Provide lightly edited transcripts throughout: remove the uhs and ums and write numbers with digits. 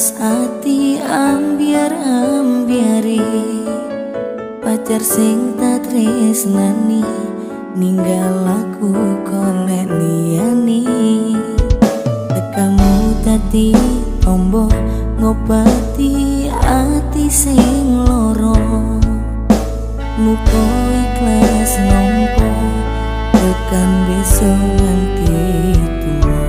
pas ati ambyar-ambyare, pacar sing tak tresnani ninggal aku golek liyane. Tekamu dadi tombo ngobati ati sing loro, muga ikhlas nampa tekan besok nganti tuwa.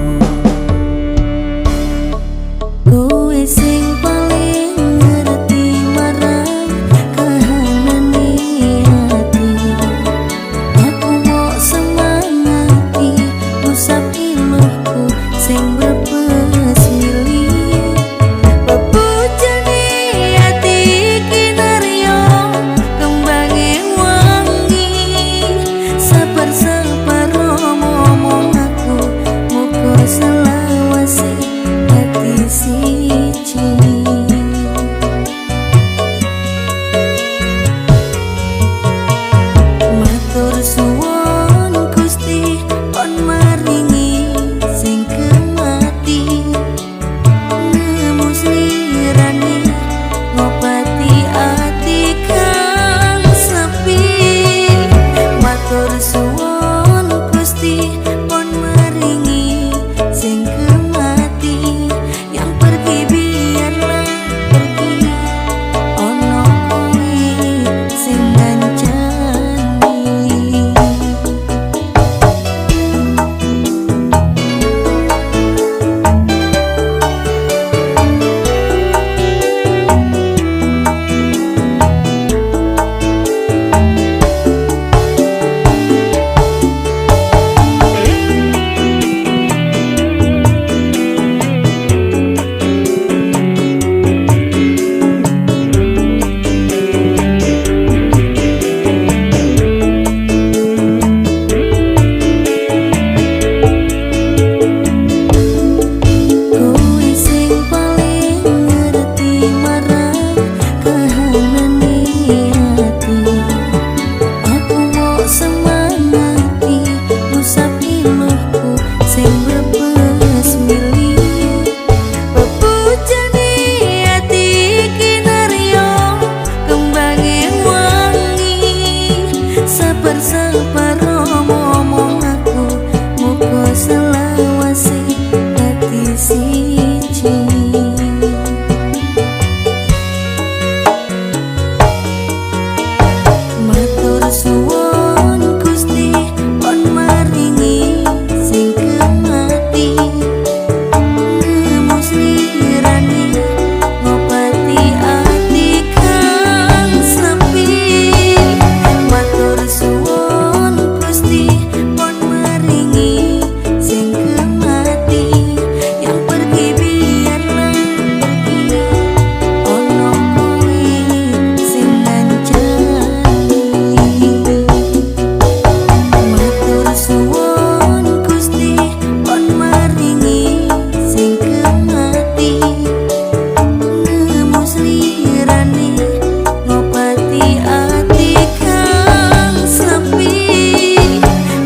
Kowe sing paling ngerti marang kahanane ati, aku mau semangati usap iluhku sing brebes mili. Bebujane ati kinarya kembange wangi, sabar separo momong aku muga selawase dadi siji. Matur suwun Gusti pun maringi sing kemati, nemu slirane ngobati ati kang sepi. Matur suwun Gusti pun maringi sing kemati, yang pergi biarlah pergi, ono kowe sing ngancani. Kowe sing paling ngerti marang kahanane ati, aku mau semangati ngusap iluhku sing brebes mili. Bebujane ati kinarya kembange wangi, sabar separo momong aku muga selawase dadi siji. Matur suwun Gusti pun maringi sing kemati, nemu slirane ngobati ati kang sepi. Matur suwun Gusti pun maringi sing kemati, yang pergi biarlah pergi, ono kowe sing ngancani. Matur suwun Gusti pun maringi sing kemati, nemu slirane ngobati ati kang sepi.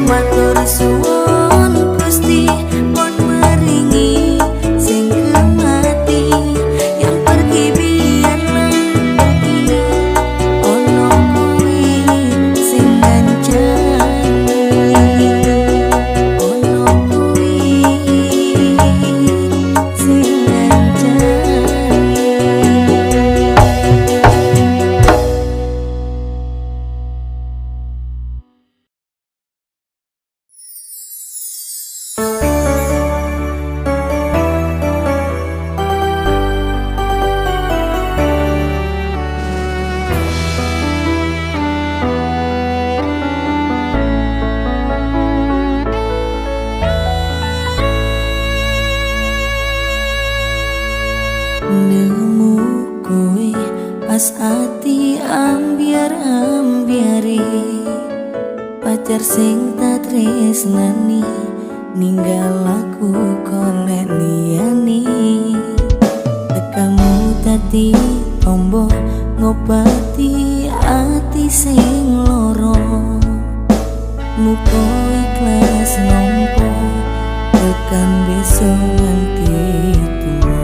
Matur suwun Gusti pun maringi sing kemati, yang pergi biarlah pergi, ono kowe sing ngancani. Ono kowe sing ngancani. Nemu kowe pas ati ambyar-ambyare, pacar sing tak tresnani ninggal aku golek liyane. Tekamu dadi tombo ngobati ati sing loro, muga ikhlas nampa tekan besok nganti tuwa.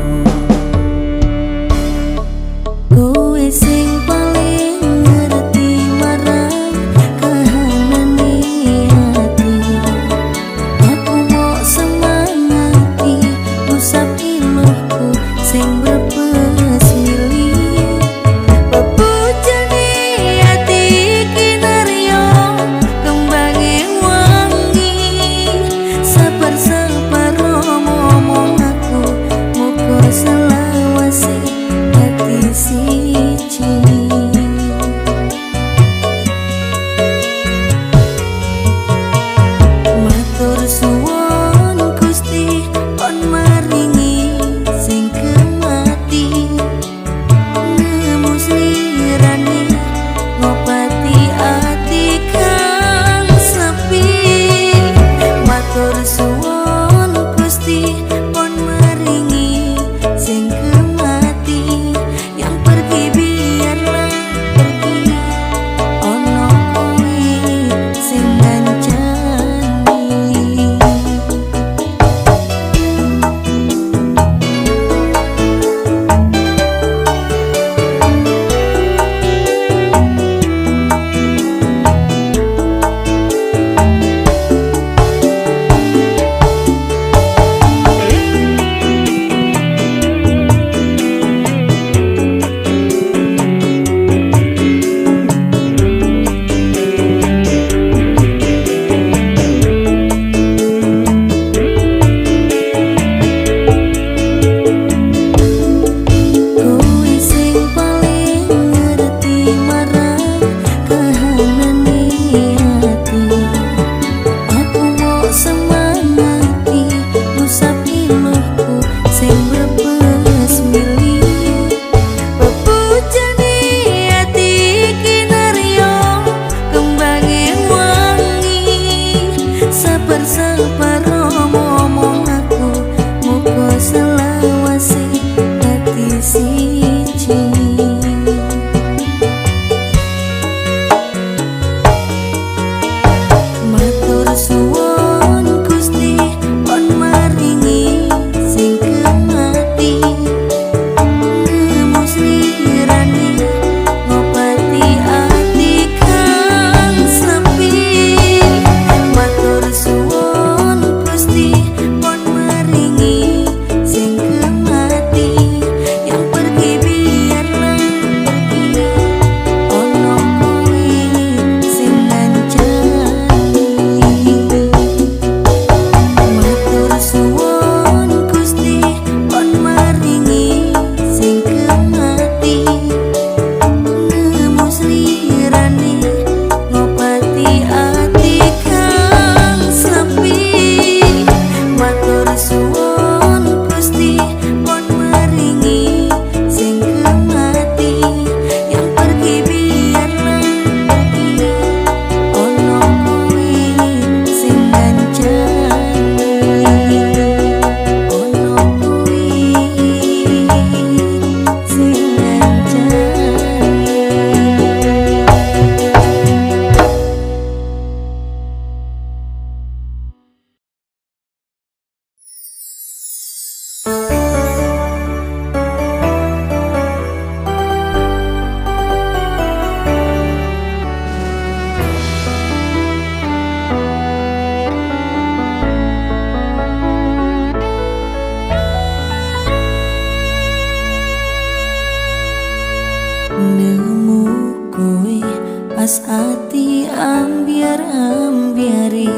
dadi ambyar-ambyare.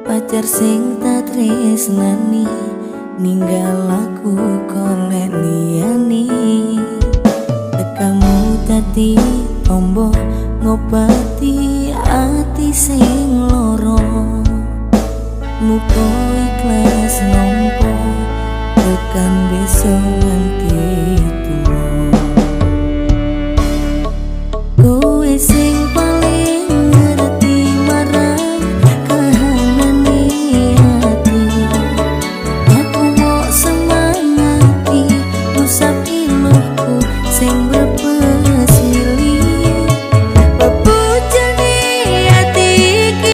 Pacar sing tak tresnani ninggal aku golek liyane. Tekamu dadi tombo ngobati ati sing loro. Muga ikhlas nampa tekan besok nganti tuwa.